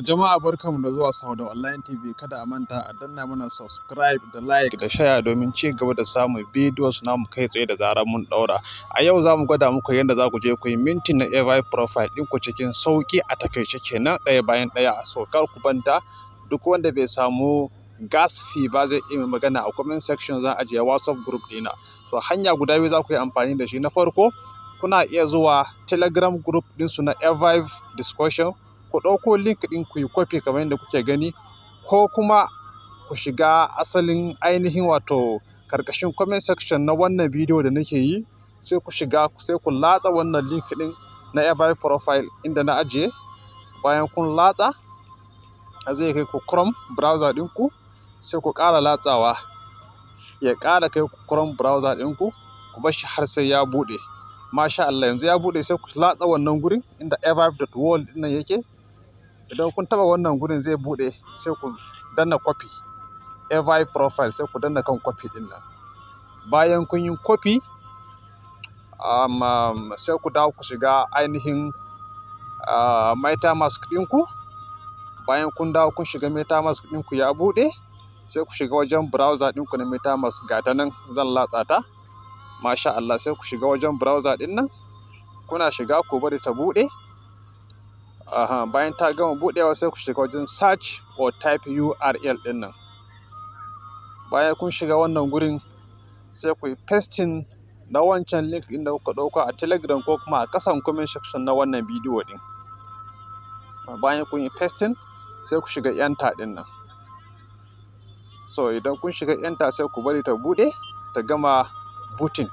Jama'a, barkanmu da zuwa Sauda Online TV. Kada a manta a danna mana subscribe da like da share domin ci gaba da samun videos namu kai tsaye da zarar mun ɗaura. A yau za mu gwada muku yadda za ku je ku yi minting na Avive profile ɗinku cikin sauƙi, a takaice kenan, ɗaya bayan ɗaya. So kar ku manta, duk wanda bai samu gas fee ba zai iya magana a comment section, zan ajiye WhatsApp group ɗina. So hanya guda biyu za ku yi amfani da shi. Na farko, kuna iya zuwa Telegram group ɗinsu na Avive discussion, ku ɗauko link ɗin ku yi copy kamar yadda kuke gani, ko kuma ku shiga asalin ainihin wato karkashin comment section na wannan bidiyo da nake yi, sai ku shiga, sai ku latsa wannan link ɗin na Avive profile inda na ajiye. Bayan kun latsa, zai kai ku Chrome browser ɗinku, sai ku ƙara latsawa ya ƙara kai ku Chrome browser ɗinku, ku bar shi har sai ya buɗe. Masha Allah, yanzu ya buɗe. Sai ku latsa wannan gurin inda avive.world ɗin nan yake. Idan kun taɓa wannan gurin, zai buɗe, sai ku danna copy Avive profile, sai ku danna kan copy ɗin nan. Bayan kun yi copy, sai ku dawo ku shiga ainihin MetaMask ɗinku. Bayan kun dawo kun shiga MetaMask ɗinku, ya buɗe, sai ku shiga wajen browser ɗinku na MetaMask. Ga ta nan, zan latsa ta. Masha Allah, sai ku shiga wajen browser ɗin nan. Kuna shiga, ku bari ta buɗe. Aha, bayan ta gama buɗewa, sai ku shiga wajen search or type URL ɗin nan. Bayan kun shiga wannan gurin, sai ku yi pasting na wancan link ɗin da kuka ɗauka a Telegram ko kuma a ƙasan comment section na wannan bidiyo ɗin. Bayan kun yi pasting, sai ku shiga enter ɗin nan. So idan kun shiga enter, sai ku bari ta buɗe, ta gama booting,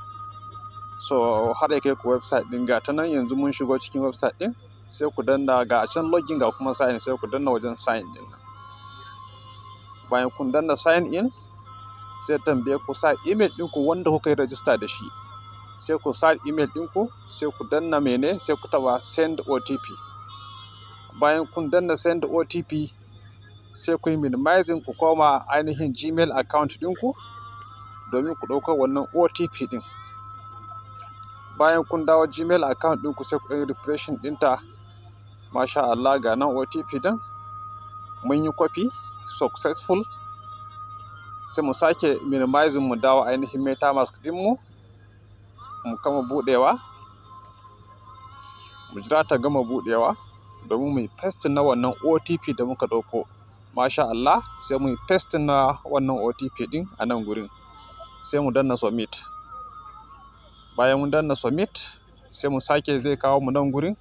so har ya kai ku website ɗin. Ga ta nan, yanzu mun shigo cikin website ɗin. Sai ku danna, ga can login, ga kuma sign, sai ku danna wajen sign din nan. Bayan kun danna sign in, sai tambaye ku sa email ɗinku wanda kuka yi register da shi. Sai ku sa email ɗinku, sai ku danna mene, sai ku taɓa send OTP. Bayan kun danna send OTP, sai ku yi minimizing, ku koma ainihin Gmail account ɗinku domin ku ɗauka wannan OTP ɗin. Bayan kun dawo Gmail account ɗinku, sai ku ɗan refreshing ɗinta. Masha Allah, ga nan OTP ɗin mun yi copy successful. Sai mu sake minimizing, mu dawo ainihin MetaMask ɗinmu, mu kama buɗewa, mu jira ta gama buɗewa domin mu yi pasting na wannan OTP da muka ɗauko. Masha Allah, sai mu yi pasting na wannan OTP ɗin a nan gurin, sai mu danna submit. Bayan mun danna submit, sai mu sake, zai kawo mu nan gurin,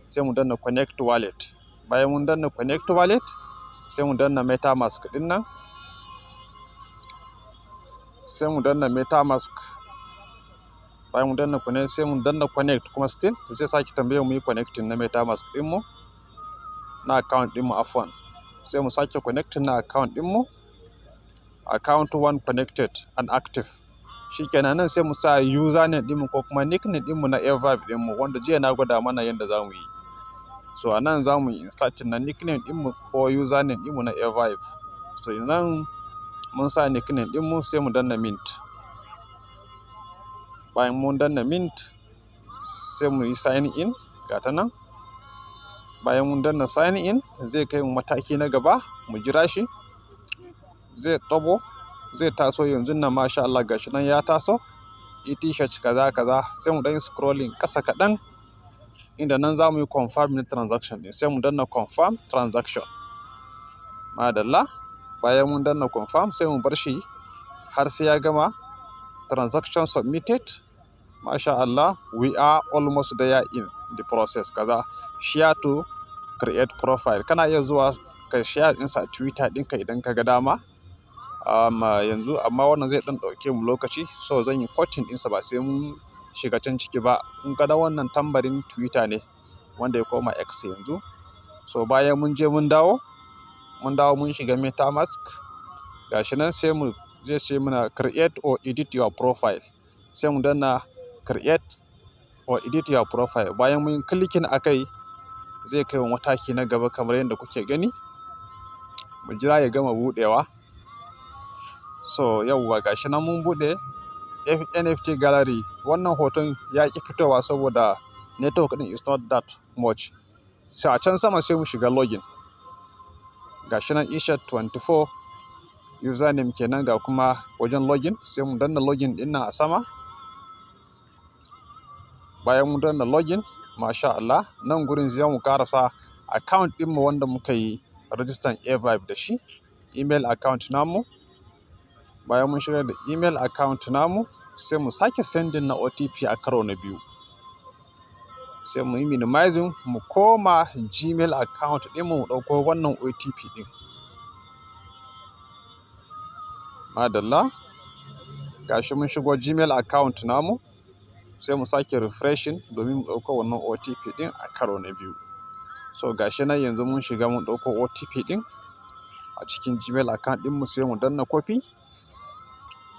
sai mu danna connect wallet. Bayan mun danna connect wallet, sai mu danna MetaMask ɗin nan, sai mu danna MetaMask. Bayan mu danna connect, sai mu danna connect kuma still, sai sake tambaye mu yi connecting na MetaMask ɗinmu, na account ɗinmu, afwan. Sai mu sake connecting na account ɗinmu. Account one connected and active. Shikenan, nan sai mu sa username ɗinmu ko kuma nickname ɗinmu na Avive ɗinmu wanda jiya na gwada mana yadda za mu yi. So a nan za mu yi inserting na nickname ɗinmu ko username ɗinmu na Avive. So nan mun sa nickname ɗinmu, sai mu danna mint. Bayan mun danna mint, sai mu yi sign in. Ga ta nan. Bayan mun danna sign in, zai kai mu mataki na gaba. Mu jira shi, zai tabo, zai taso yanzu nan. Masha Allah, gashi nan ya taso, ETH kaza kaza. Sai mu ɗan yi scrolling ƙasa kaɗan, inda nan za mu yi confirm na transaction ɗin. Sai mu danna confirm transaction. Madalla, bayan mun danna confirm, sai mu bar shi har sai ya gama. Transaction submitted. Masha Allah, we are almost there in the process. Kaza, share to create profile. Kana iya zuwa ka share ɗinsa a Twitter ɗinka idan ka ga dama. Yanzu amma wannan zai ɗan ɗauke mu lokaci, so zan yi cutting ɗinsa, ba sai mun shiga can ciki ba. Kun ga wannan tambarin Twitter ne wanda ya koma X yanzu. So bayan mun je mun dawo, mun dawo mun shiga MetaMask, gashi nan, sai mu zai ce muna create or edit your profile. Sai mu danna create or edit your profile. Bayan mun clicking akai, zai kai mu mataki na gaba kamar yadda kuke gani. Mu jira ya gama buɗewa. So yauwa, gashi nan mun buɗe NFT gallery. Wannan hoton ya ƙi fitowa saboda network ɗin is not that much. Sai a can sama, sai mu shiga login. Gashi nan Ishat 24 username kenan, ga kuma wajen login. Sai mu danna login ɗin nan a sama. Bayan mun danna login, masha Allah, nan gurin zai mu karasa account ɗinmu wanda muka yi rajistan Avive da shi, email account namu. Bayan mun shigar da email account namu, sai mu sake sending na OTP a karo na biyu. Sai mu yi minimizing, mu koma Gmail account ɗinmu, mu ɗauko wannan OTP ɗin. Madalla, gashi mun shigo Gmail account namu. Sai mu sake refreshing domin mu ɗauko wannan OTP ɗin a karo na biyu. So gashi nan yanzu mun shiga, mun ɗauko OTP ɗin a cikin Gmail account ɗinmu. Sai mu danna copy.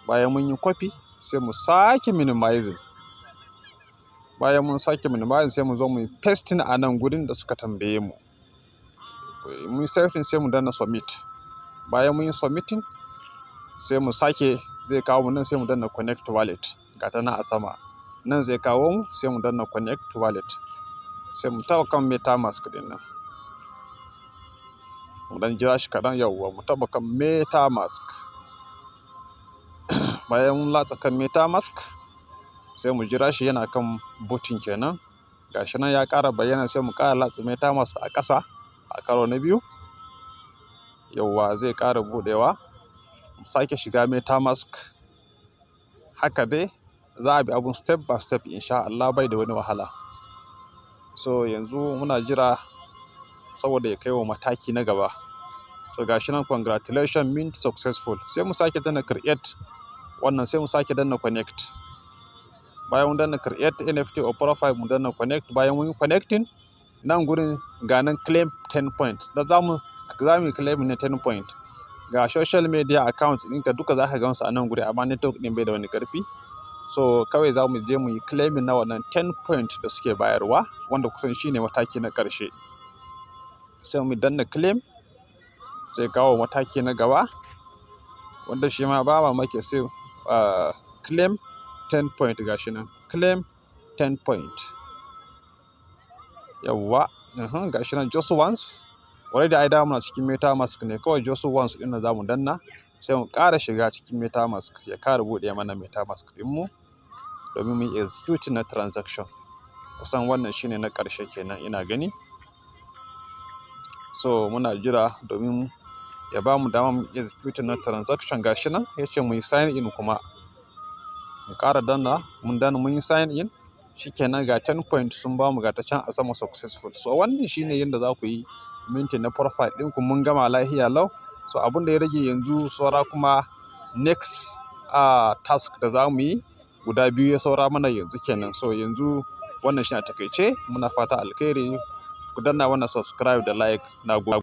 Bayan mun yi copy, sai mu sake minimizing. Bayan mun sake minimizing, sai mu zo mu yi pasting a nan gurin da suka tambaye mu. Mun yi saving, sai mu danna submit. Bayan mun yi submitting, sai mu sake, zai kawo mu nan, sai mu danna connect wallet. Ga ta nan a sama nan, zai kawo mu, sai mu danna connect wallet. Sai mu taɓa kan MetaMask ɗin nan, mu dan jira shi kaɗan. Yauwa, mu taɓa kan MetaMask. Bayan mun latsa kan MetaMask, sai mu jira shi, yana kan booting kenan. Gashi nan ya ƙara bayyana. Sai mu ƙara latsa MetaMask a ƙasa a karo na biyu. Yauwa, zai ƙara buɗewa. Mu sake shiga MetaMask. Haka dai za a bi abun step by step, insha Allah bai da wani wahala. So yanzu muna jira saboda ya kai wa mataki na gaba. So gashi nan, congratulations, mint successful. Sai mu sake danna create wannan, sai mu sake danna connect. Bayan mun danna create NFT or profile, mu danna connect. Bayan mun yi connecting, nan gurin ga nan claim 10 point da za mu claim ne 10 point. Ga social media account ɗinka duka za ka gansu a nan guri, amma network ɗin bai da wani ƙarfi. So kawai za mu je mu yi claiming na wannan 10 point da suke bayarwa, wanda kusan shine mataki na ƙarshe. Sai mu danna claim, zai kawo mataki na gaba, wanda shi ma ba mamaki. Sai claim 10 point, gashi nan claim 10 point. Yawwa, gashi nan just once. Already ai da muna cikin MetaMask ne, kawai just once ɗin nan za mu danna. Sai mu ƙara shiga cikin MetaMask, ya ƙara buɗe mana MetaMask ɗinmu domin mu yi executing na transaction. Kusan wannan shine na ƙarshe kenan ina gani. So muna jira domin ya ba mu dama mu executing na transaction. Gashi nan ya ce mu yi sign in kuma. Mu ƙara danna, mun danna, mun yi sign in, shikenan, ga 10 point sun bamu, ga ta can a sama, successful. So wannan shine yadda za ku yi minting na profile ɗinku. Mun gama lahiya lau. So abin da ya rage yanzu, saura kuma next task da za mu yi, guda biyu ya saura mana yanzu kenan. So yanzu wannan shi a takaice. Muna fata alkhairi. Ku danna wannan subscribe da like. Na gode.